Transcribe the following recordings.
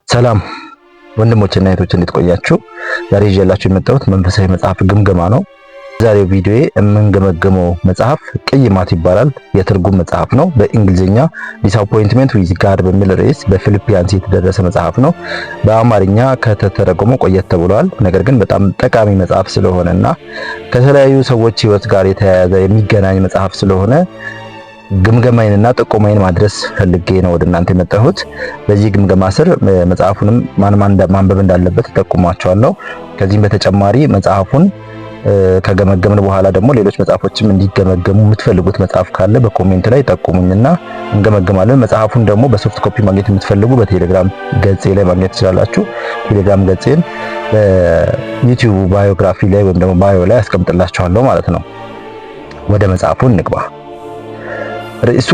ሰላም ወንድሞችና እህቶች፣ እንዴት ቆያችሁ? ዛሬ ይዤላችሁ የመጣሁት መንፈሳዊ መጽሐፍ ግምገማ ነው። ዛሬው ቪዲዮዬ የምንገመገመው መጽሐፍ ቅይማት ይባላል። የትርጉም መጽሐፍ ነው። በእንግሊዝኛ Disappointment with God በሚል ርዕስ በፊሊፕ ያንሲ የተደረሰ መጽሐፍ ነው። በአማርኛ ከተተረጎመ ቆየት ተብሏል። ነገር ግን በጣም ጠቃሚ መጽሐፍ ስለሆነና ከተለያዩ ሰዎች ሕይወት ጋር የተያያዘ የሚገናኝ መጽሐፍ ስለሆነ ግምገማዬንና ጥቆማዬን ማድረስ ፈልጌ ነው ወደ እናንተ የመጣሁት። በዚህ ግምገማ ስር መጽሐፉንም ማን ማን ማንበብ እንዳለበት እጠቁማችኋለሁ። ከዚህም በተጨማሪ መጽሐፉን ከገመገምን በኋላ ደግሞ ሌሎች መጽሐፎችም እንዲገመገሙ የምትፈልጉት መጽሐፍ ካለ በ comment ላይ ጠቁሙኝና እንገመግማለን። መጽሐፉን ደግሞ በ soft copy ማግኘት የምትፈልጉ በቴሌግራም ገጼ ላይ ማግኘት ትችላላችሁ። ቴሌግራም ገጼን በዩቲዩብ biography ላይ ወይም ደግሞ bio ላይ አስቀምጥላችኋለሁ ማለት ነው። ወደ መጽሐፉ እንግባ። ርዕሱ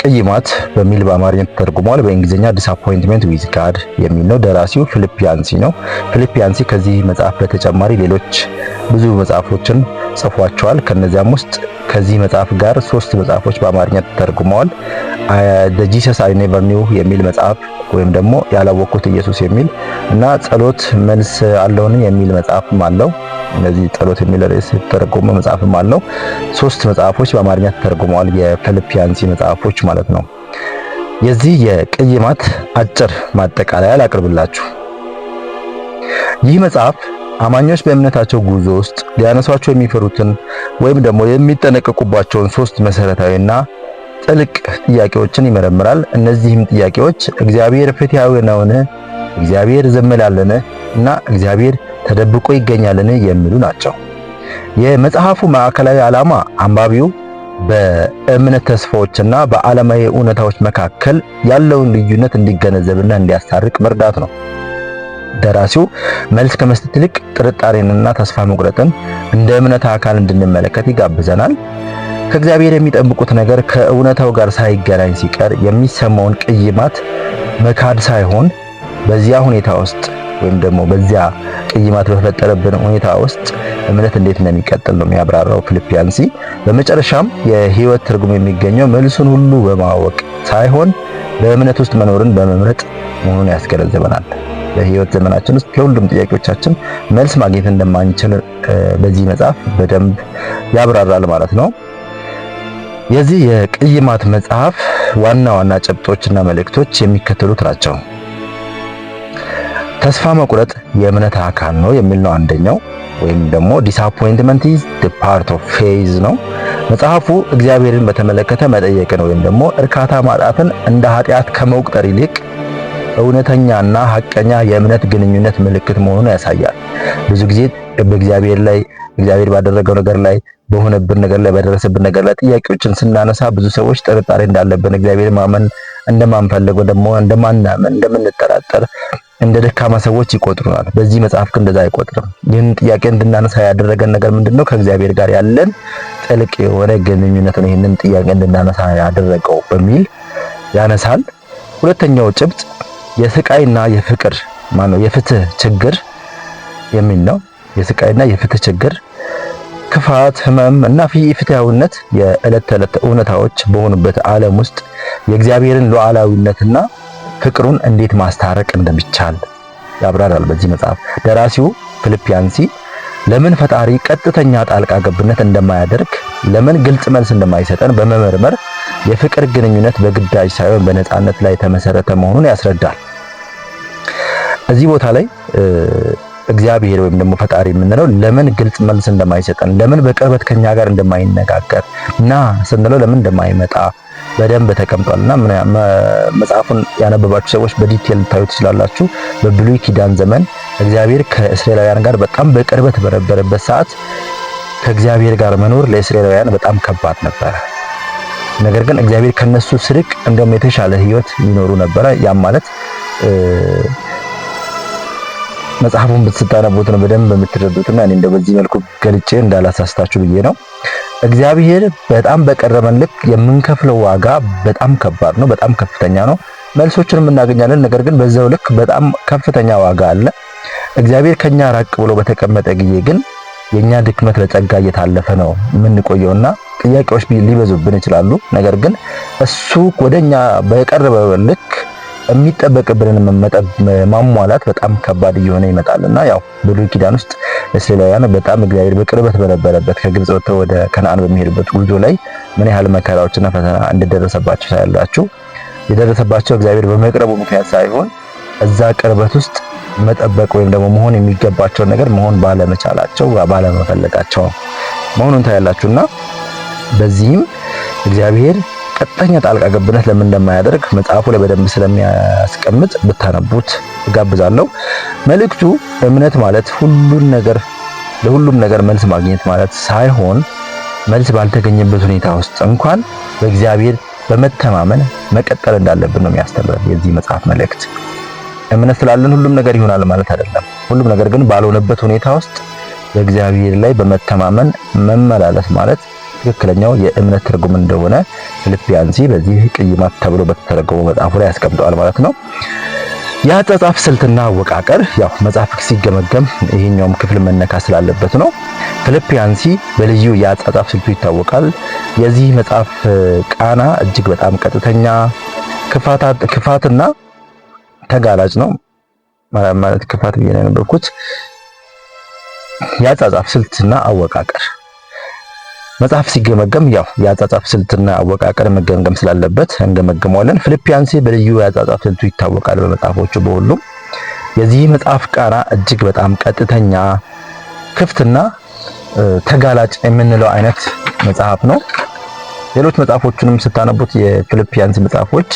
ቅይማት በሚል በአማርኛ ተተርጉሟል። በእንግሊዝኛ Disappointment with God የሚል ነው። ደራሲው ፊሊፕ ያንሲ ነው። ፊሊፕ ያንሲ ከዚህ መጽሐፍ በተጨማሪ ሌሎች ብዙ መጽሐፎችን ጽፏቸዋል። ከነዚያም ውስጥ ከዚህ መጽሐፍ ጋር ሶስት መጽሐፎች በአማርኛ ተተርጉመዋል። The Jesus I Never Knew የሚል መጽሐፍ ወይም ደግሞ ያላወቅኩት ኢየሱስ የሚል እና ጸሎት መልስ አለውን የሚል መጽሐፍም አለው። እነዚህ ጸሎት የሚል ርዕስ የተተረጎመ መጽሐፍም አለው። ሶስት መጽሐፎች በአማርኛ ተተርጉመዋል። የፊሊፕ ያንሲ መጽሐፎች ማለት ነው። የዚህ የቅይማት አጭር ማጠቃለያ ላቅርብላችሁ። ይህ መጽሐፍ አማኞች በእምነታቸው ጉዞ ውስጥ ሊያነሷቸው የሚፈሩትን ወይም ደግሞ የሚጠነቀቁባቸውን ሶስት መሰረታዊና ጥልቅ ጥያቄዎችን ይመረምራል። እነዚህም ጥያቄዎች እግዚአብሔር ፍትሃዊ ነውን? እግዚአብሔር ዝም ይላልን? እና እግዚአብሔር ተደብቆ ይገኛልን? የሚሉ ናቸው። የመጽሐፉ ማዕከላዊ ዓላማ አንባቢው በእምነት ተስፋዎችና በዓለማዊ እውነታዎች መካከል ያለውን ልዩነት እንዲገነዘብና እንዲያስታርቅ መርዳት ነው። ደራሲው መልስ ከመስጠት ይልቅ ጥርጣሬንና ተስፋ መቁረጥን እንደ እምነት አካል እንድንመለከት ይጋብዘናል። ከእግዚአብሔር የሚጠብቁት ነገር ከእውነታው ጋር ሳይገናኝ ሲቀር የሚሰማውን ቅይማት መካድ ሳይሆን በዚያ ሁኔታ ውስጥ ወይም ደግሞ በዚያ ቅይማት በፈጠረብን ሁኔታ ውስጥ እምነት እንዴት እንደሚቀጥል ነው የሚያብራራው ፊሊፕ ያንሲ። በመጨረሻም የህይወት ትርጉም የሚገኘው መልሱን ሁሉ በማወቅ ሳይሆን በእምነት ውስጥ መኖርን በመምረጥ መሆኑን ያስገነዝበናል። በህይወት ዘመናችን ውስጥ ለሁሉም ጥያቄዎቻችን መልስ ማግኘት እንደማንችል በዚህ መጽሐፍ በደንብ ያብራራል ማለት ነው። የዚህ የቅይማት መጽሐፍ ዋና ዋና ጭብጦችና መልእክቶች የሚከተሉት ናቸው። ተስፋ መቁረጥ የእምነት አካል ነው የሚል ነው አንደኛው፣ ወይም ደግሞ disappointment is the part of faith ነው። መጽሐፉ እግዚአብሔርን በተመለከተ መጠየቅን ወይም ደግሞ እርካታ ማጣትን እንደ ኃጢአት ከመቁጠር ይልቅ እውነተኛና ሐቀኛ የእምነት ግንኙነት ምልክት መሆኑን ያሳያል። ብዙ ጊዜ በእግዚአብሔር ላይ፣ እግዚአብሔር ባደረገው ነገር ላይ፣ በሆነብን ነገር ላይ፣ በደረሰብን ነገር ላይ ጥያቄዎችን ስናነሳ ብዙ ሰዎች ጥርጣሬ እንዳለብን፣ እግዚአብሔር ማመን እንደማንፈልግ፣ ደግሞ እንደማናምን፣ እንደምንጠራጠር፣ እንደ ደካማ ሰዎች ይቆጥሩናል። በዚህ መጽሐፍ ግን እንደዛ አይቆጥርም። ይህን ጥያቄ እንድናነሳ ያደረገን ነገር ምንድነው? ከእግዚአብሔር ጋር ያለን ጥልቅ የሆነ ግንኙነት ነው ይህንን ጥያቄ እንድናነሳ ያደረገው በሚል ያነሳል። ሁለተኛው ጭብጥ የስቃይና የፍቅር ማነው የፍትህ ችግር የሚል ነው። የስቃይና የፍትህ ችግር፣ ክፋት፣ ህመም እና ኢፍትሐዊነት የዕለት ተዕለት እውነታዎች በሆኑበት ዓለም ውስጥ የእግዚአብሔርን ሉዓላዊነትና ፍቅሩን እንዴት ማስታረቅ እንደሚቻል ያብራራል። በዚህ መጽሐፍ ደራሲው ፊሊፕ ያንሲ ለምን ፈጣሪ ቀጥተኛ ጣልቃ ገብነት እንደማያደርግ፣ ለምን ግልጽ መልስ እንደማይሰጠን በመመርመር የፍቅር ግንኙነት በግዳጅ ሳይሆን በነፃነት ላይ የተመሰረተ መሆኑን ያስረዳል። እዚህ ቦታ ላይ እግዚአብሔር ወይም ደግሞ ፈጣሪ የምንለው ለምን ግልጽ መልስ እንደማይሰጠን፣ ለምን በቅርበት ከኛ ጋር እንደማይነጋገር እና ስንለው ለምን እንደማይመጣ በደንብ ተቀምጧልና መጽሐፉን ያነበባችሁ ሰዎች በ detail ልታዩ ትችላላችሁ። በብሉይ ኪዳን ዘመን እግዚአብሔር ከእስራኤላውያን ጋር በጣም በቅርበት በነበረበት ሰዓት ከእግዚአብሔር ጋር መኖር ለእስራኤላውያን በጣም ከባድ ነበረ። ነገር ግን እግዚአብሔር ከነሱ ስርቅ እንደውም የተሻለ ህይወት ይኖሩ ነበረ። ያም ማለት መጽሐፉን ብትስታነቡት ነው በደንብ የምትረዱትና እኔ እንደው በዚህ መልኩ ገልጬ እንዳላሳስታችሁ ብዬ ነው። እግዚአብሔር በጣም በቀረበን ልክ የምንከፍለው ዋጋ በጣም ከባድ ነው፣ በጣም ከፍተኛ ነው። መልሶችንም እናገኛለን፣ ነገር ግን በዛው ልክ በጣም ከፍተኛ ዋጋ አለ። እግዚአብሔር ከኛ ራቅ ብሎ በተቀመጠ ጊዜ ግን የኛ ድክመት በጸጋ እየታለፈ ነው የምንቆየውና ጥያቄዎች ሊበዙብን ይችላሉ። ነገር ግን እሱ ወደኛ በቀረበ ልክ የሚጠበቅብንን ማሟላት በጣም ከባድ እየሆነ ይመጣልና ያው ብሉይ ኪዳን ውስጥ እስራኤላውያን በጣም እግዚአብሔር በቅርበት በነበረበት ከግብጽ ወጥተው ወደ ከነአን በሚሄዱበት ጉዞ ላይ ምን ያህል መከራዎችና ፈተና እንደደረሰባቸው ታያላችሁ። የደረሰባቸው እግዚአብሔር በመቅረቡ ምክንያት ሳይሆን እዛ ቅርበት ውስጥ መጠበቅ ወይም ደግሞ መሆን የሚገባቸውን ነገር መሆን ባለመቻላቸው፣ ባለመፈለጋቸው መሆኑን ታያላችሁና በዚህም እግዚአብሔር ቀጥተኛ ጣልቃ ገብነት ለምን እንደማያደርግ መጽሐፉ ላይ በደንብ ስለሚያስቀምጥ ብታነቡት እጋብዛለሁ። መልእክቱ እምነት ማለት ሁሉን ነገር ለሁሉም ነገር መልስ ማግኘት ማለት ሳይሆን መልስ ባልተገኘበት ሁኔታ ውስጥ እንኳን በእግዚአብሔር በመተማመን መቀጠል እንዳለብን ነው የሚያስተምረን የዚህ መጽሐፍ መልእክት። እምነት ስላለን ሁሉም ነገር ይሆናል ማለት አይደለም። ሁሉም ነገር ግን ባልሆነበት ሁኔታ ውስጥ በእግዚአብሔር ላይ በመተማመን መመላለስ ማለት ትክክለኛው የእምነት ትርጉም እንደሆነ ፊሊፕ ያንሲ በዚህ ቅይማት ተብሎ በተተረጎመው መጽሐፉ ላይ ያስቀምጠዋል ማለት ነው። የአጻጻፍ ስልትና አወቃቀር፣ ያው መጽሐፍ ሲገመገም ይሄኛውም ክፍል መነካ ስላለበት ነው። ፊሊፕ ያንሲ በልዩ የአጻጻፍ ስልቱ ይታወቃል። የዚህ መጽሐፍ ቃና እጅግ በጣም ቀጥተኛ፣ ክፋትና ተጋላጭ ነው። ማለት ክፋት ብዬ ነው ያነበብኩት። የአጻጻፍ ስልትና አወቃቀር፣ መጽሐፍ ሲገመገም ያው የአጻጻፍ ስልትና አወቃቀር መገምገም ስላለበት እንገመግመዋለን። ፊሊፕ ያንሲ በልዩ የአጻጻፍ ስልቱ ይታወቃል በመጽሐፎቹ በሁሉም። የዚህ መጽሐፍ ቃና እጅግ በጣም ቀጥተኛ፣ ክፍትና ተጋላጭ የምንለው አይነት መጽሐፍ ነው። ሌሎች መጽሐፎቹንም ስታነቡት የፊሊፕ ያንሲ መጽሐፎች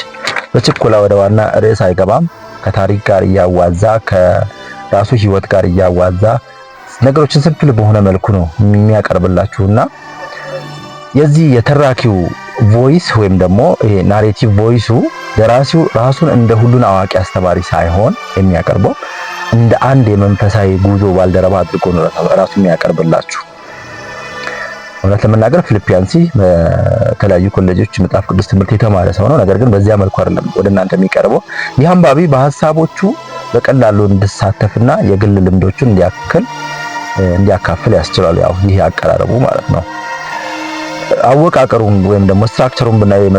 በችኮላ ወደ ዋና ርዕስ አይገባም። ከታሪክ ጋር እያዋዛ፣ ከራሱ ሕይወት ጋር እያዋዛ ነገሮችን simple በሆነ መልኩ ነው የሚያቀርብላችሁና የዚህ የተራኪው voice ወይም ደግሞ ይሄ narrative voice ኡ ደራሲው ራሱን እንደ ሁሉን አዋቂ አስተማሪ ሳይሆን የሚያቀርበው እንደ አንድ የመንፈሳዊ ጉዞ ባልደረባ አድርጎ ነው ራሱ የሚያቀርብላችሁ። እውነት ለመናገር ፊሊፕ ያንሲ በተለያዩ ኮሌጆች መጽሐፍ ቅዱስ ትምህርት የተማረ ሰው ነው። ነገር ግን በዚያ መልኩ አይደለም ወደ እናንተ የሚቀርበው። ይህ አንባቢ በሀሳቦቹ በቀላሉ እንዲሳተፍና የግል ልምዶቹን እንዲያካፍል ያስችላል። ያው ይህ አቀራረቡ ማለት ነው። አወቃቀሩን ወይም ደግሞ structure ኡን ብናየው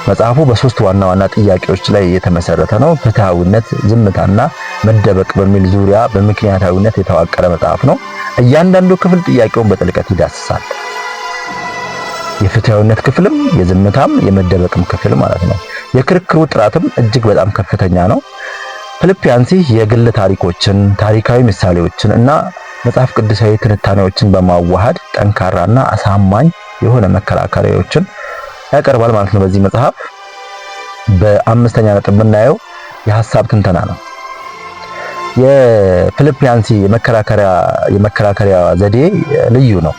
መጽሐፉ በሶስት ዋና ዋና ጥያቄዎች ላይ የተመሰረተ ነው። ፍትሃዊነት፣ ዝምታና መደበቅ በሚል ዙሪያ በምክንያታዊነት የተዋቀረ መጽሐፍ ነው። እያንዳንዱ ክፍል ጥያቄውን በጥልቀት ይዳስሳል። የፍትሃዊነት ክፍልም የዝምታም የመደበቅም ክፍል ማለት ነው። የክርክሩ ጥራትም እጅግ በጣም ከፍተኛ ነው። ፊሊፕ ያንሲ የግል ታሪኮችን፣ ታሪካዊ ምሳሌዎችን እና መጽሐፍ ቅዱሳዊ ትንታኔዎችን በማዋሃድ ጠንካራና አሳማኝ የሆነ መከራከሪያዎችን ያቀርባል ማለት ነው። በዚህ መጽሐፍ በአምስተኛ ነጥብ የምናየው የሐሳብ ትንተና ነው። የፊሊፕ ያንሲ የመከራከሪያ ዘዴ ልዩ ነው።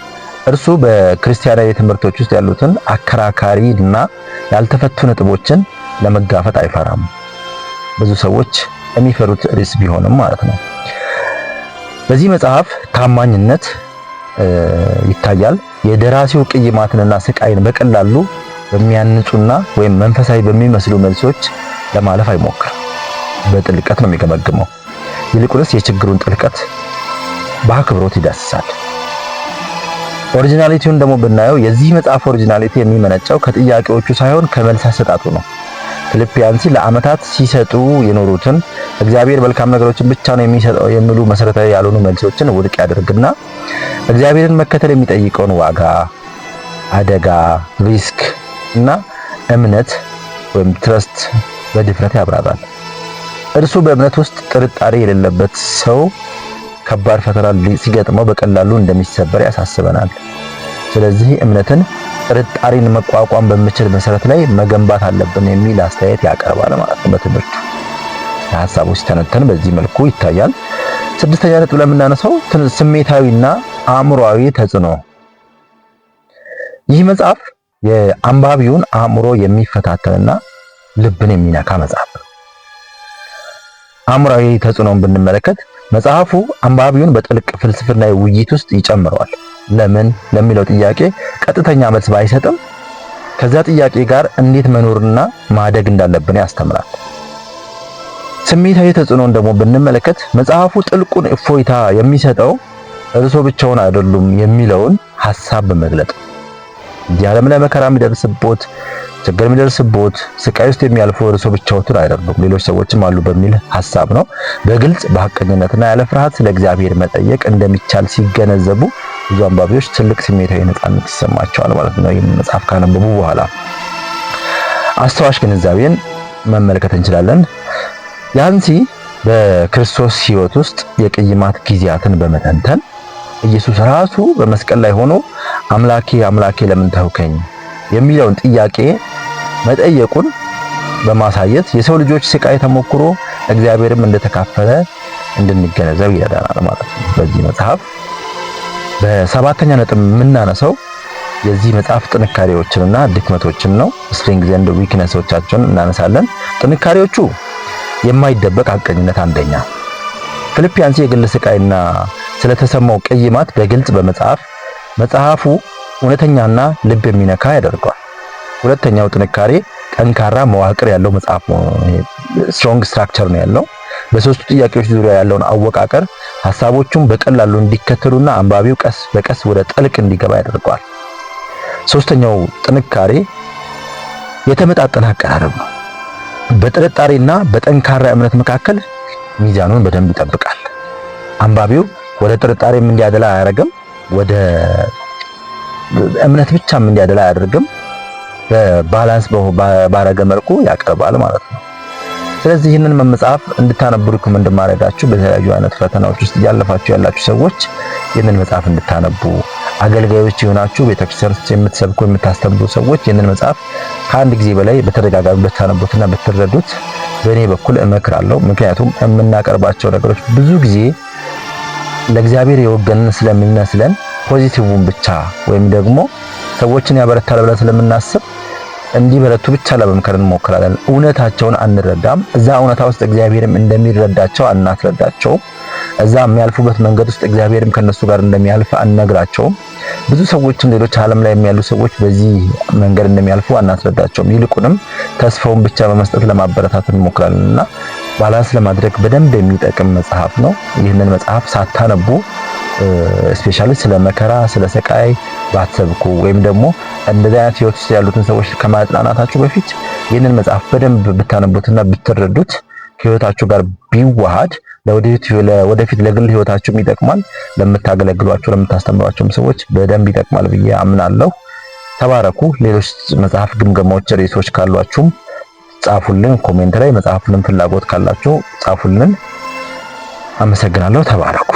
እርሱ በክርስቲያናዊ ትምህርቶች ውስጥ ያሉትን አከራካሪ እና ያልተፈቱ ነጥቦችን ለመጋፈጥ አይፈራም። ብዙ ሰዎች የሚፈሩት ርዕስ ቢሆንም ማለት ነው። በዚህ መጽሐፍ ታማኝነት ይታያል። የደራሲው ቅይማትንና ስቃይን በቀላሉ በሚያንጹና ወይም መንፈሳዊ በሚመስሉ መልሶች ለማለፍ አይሞክርም። በጥልቀት ነው የሚገመግመው። ይልቁንስ የችግሩን ጥልቀት በአክብሮት ይዳስሳል። Originality ውን ደግሞ ብናየው የዚህ መጽሐፍ originality የሚመነጨው ከጥያቄዎቹ ሳይሆን ከመልስ አሰጣጡ ነው። ፊሊፕ ያንሲ ለዓመታት ሲሰጡ የኖሩትን እግዚአብሔር መልካም ነገሮችን ብቻ ነው የሚሰጠው የሚሉ መሰረታዊ ያልሆኑ መልሶችን ውድቅ ያደርግና እግዚአብሔርን መከተል የሚጠይቀውን ዋጋ፣ አደጋ፣ risk እና እምነት ወይም trust በድፍረት ያብራራል። እርሱ በእምነት ውስጥ ጥርጣሬ የሌለበት ሰው ከባድ ፈተና ሲገጥመው በቀላሉ እንደሚሰበር ያሳስበናል። ስለዚህ እምነትን ጥርጣሬን መቋቋም በሚችል መሰረት ላይ መገንባት አለብን የሚል አስተያየት ያቀርባል ማለት ነው። በትምህርቱ ሀሳቡ ሲተነተን በዚህ መልኩ ይታያል። ስድስተኛ ነጥብ ለምናነሳው ስሜታዊና አእምሮአዊ ተጽዕኖ። ይህ መጽሐፍ የአንባቢውን አእምሮ የሚፈታተንና ልብን የሚነካ መጽሐፍ ነው። አእምሮአዊ ተጽዕኖን ብንመለከት መጽሐፉ አንባቢውን በጥልቅ ፍልስፍናዊ ውይይት ውስጥ ይጨምረዋል። ለምን ለሚለው ጥያቄ ቀጥተኛ መልስ ባይሰጥም ከዛ ጥያቄ ጋር እንዴት መኖርና ማደግ እንዳለብን ያስተምራል። ስሜታዊ ተጽዕኖን ደግሞ ብንመለከት መጽሐፉ ጥልቁን እፎይታ የሚሰጠው እርሶ ብቻውን አይደሉም የሚለውን ሐሳብ በመግለጥ እዚህ ዓለም ላይ መከራ የሚደርስቦት፣ ችግር የሚደርስቦት፣ ስቃይ ውስጥ የሚያልፉ እርሶ ብቻዎትን አይደሉም፣ ሌሎች ሰዎችም አሉ በሚል ሐሳብ ነው። በግልጽ በሐቀኝነትና ያለ ፍርሃት ስለ እግዚአብሔር መጠየቅ እንደሚቻል ሲገነዘቡ ብዙ አንባቢዎች ትልቅ ስሜታዊ ነፃነት ይሰማቸዋል ማለት ነው። ይህን መጽሐፍ ካነበቡ በኋላ አስተዋሽ ግንዛቤን መመልከት እንችላለን። ያንሲ በክርስቶስ ሕይወት ውስጥ የቅይማት ጊዜያትን በመተንተን ኢየሱስ ራሱ በመስቀል ላይ ሆኖ "አምላኬ፣ አምላኬ፣ ለምን ተውከኝ?" የሚለውን ጥያቄ መጠየቁን በማሳየት የሰው ልጆች ስቃይ ተሞክሮ እግዚአብሔርም እንደተካፈለ እንድንገነዘብ ይረዳናል ማለት ነው። በዚህ መጽሐፍ በሰባተኛ ነጥብ የምናነሳው የዚህ መጽሐፍ ጥንካሬዎችንና ድክመቶችን ነው። Strengths and weakness ኦቻቸውን እናነሳለን። ጥንካሬዎቹ የማይደበቅ ሐቀኝነት አንደኛ፣ ፊሊፕ ያንሲ የግል ስቃይና ስለተሰማው ቅይማት በግልጽ በመጻፍ መጽሐፉ እውነተኛና ልብ የሚነካ ያደርገዋል። ሁለተኛው ጥንካሬ ጠንካራ መዋቅር ያለው መጽሐፍ፣ strong structure ነው ያለው። በሶስቱ ጥያቄዎች ዙሪያ ያለውን አወቃቀር ሐሳቦቹን በቀላሉ እንዲከተሉና አንባቢው ቀስ በቀስ ወደ ጥልቅ እንዲገባ ያደርገዋል። ሶስተኛው ጥንካሬ የተመጣጠነ አቀራረብ ነው። በጥርጣሬና በጠንካራ እምነት መካከል ሚዛኑን በደንብ ይጠብቃል። አንባቢው ወደ ጥርጣሬም እንዲያደላ አያደርግም፣ ወደ እምነት ብቻም እንዲያደላ አያደርግም። በ balance ባረገ መልኩ ያቀርባል ማለት ነው። ስለዚህ ይህንን መጽሐፍ እንድታነቡ recommend ማድረጋችሁ በተለያዩ አይነት ፈተናዎች ውስጥ እያለፋችሁ ያላችሁ ሰዎች ይህንን መጽሐፍ እንድታነቡ፣ አገልጋዮች የሆናችሁ፣ ቤተክርስቲያን ውስጥ የምትሰብኩ፣ የምታስተምሩ ሰዎች ይህንን መጽሐፍ ከአንድ ጊዜ በላይ በተደጋጋሚ ብታነቡትና ብትረዱት በእኔ በኩል እመክራለሁ። ምክንያቱም የምናቀርባቸው ነገሮች ብዙ ጊዜ ለእግዚአብሔር የወገንን ስለሚመስለን positive ኡን ብቻ ወይም ደግሞ ሰዎችን ያበረታል ብለን ስለምናስብ እንዲበረቱ ብቻ ለመምከር እንሞክራለን። እውነታቸውን አንረዳም። እዛ እውነታ ውስጥ እግዚአብሔርም እንደሚረዳቸው አናስረዳቸውም። እዛ የሚያልፉበት መንገድ ውስጥ እግዚአብሔርም ከነሱ ጋር እንደሚያልፍ አንነግራቸውም። ብዙ ሰዎችም ሌሎች ዓለም ላይ ያሉ ሰዎች በዚህ መንገድ እንደሚያልፉ አናስረዳቸውም። ይልቁንም ተስፋውን ብቻ በመስጠት ለማበረታት እንሞክራለን እና balance ለማድረግ በደንብ የሚጠቅም መጽሐፍ ነው። ይህንን መጽሐፍ ሳታነቡ especially ስለ መከራ፣ ስለ ስቃይ ባትሰብኩ ወይም ደግሞ እንደዚህ አይነት ህይወት ውስጥ ያሉትን ሰዎች ከማጽናናታችሁ በፊት ይህንን መጽሐፍ በደንብ ብታነቡትና ብትረዱት፣ ከህይወታችሁ ጋር ቢዋሃድ ለወደፊት ለግል ህይወታችሁም ይጠቅማል፣ ለምታገለግሏቸው፣ ለምታስተምሯቸውም ሰዎች በደንብ ይጠቅማል ብዬ አምናለሁ። ተባረኩ። ሌሎች መጽሐፍ ግምገማዎች፣ ርዕሶች ካሏችሁም ጻፉልን comment ላይ። መጽሐፉንም ፍላጎት ካላችሁ ጻፉልን። አመሰግናለሁ። ተባረኩ።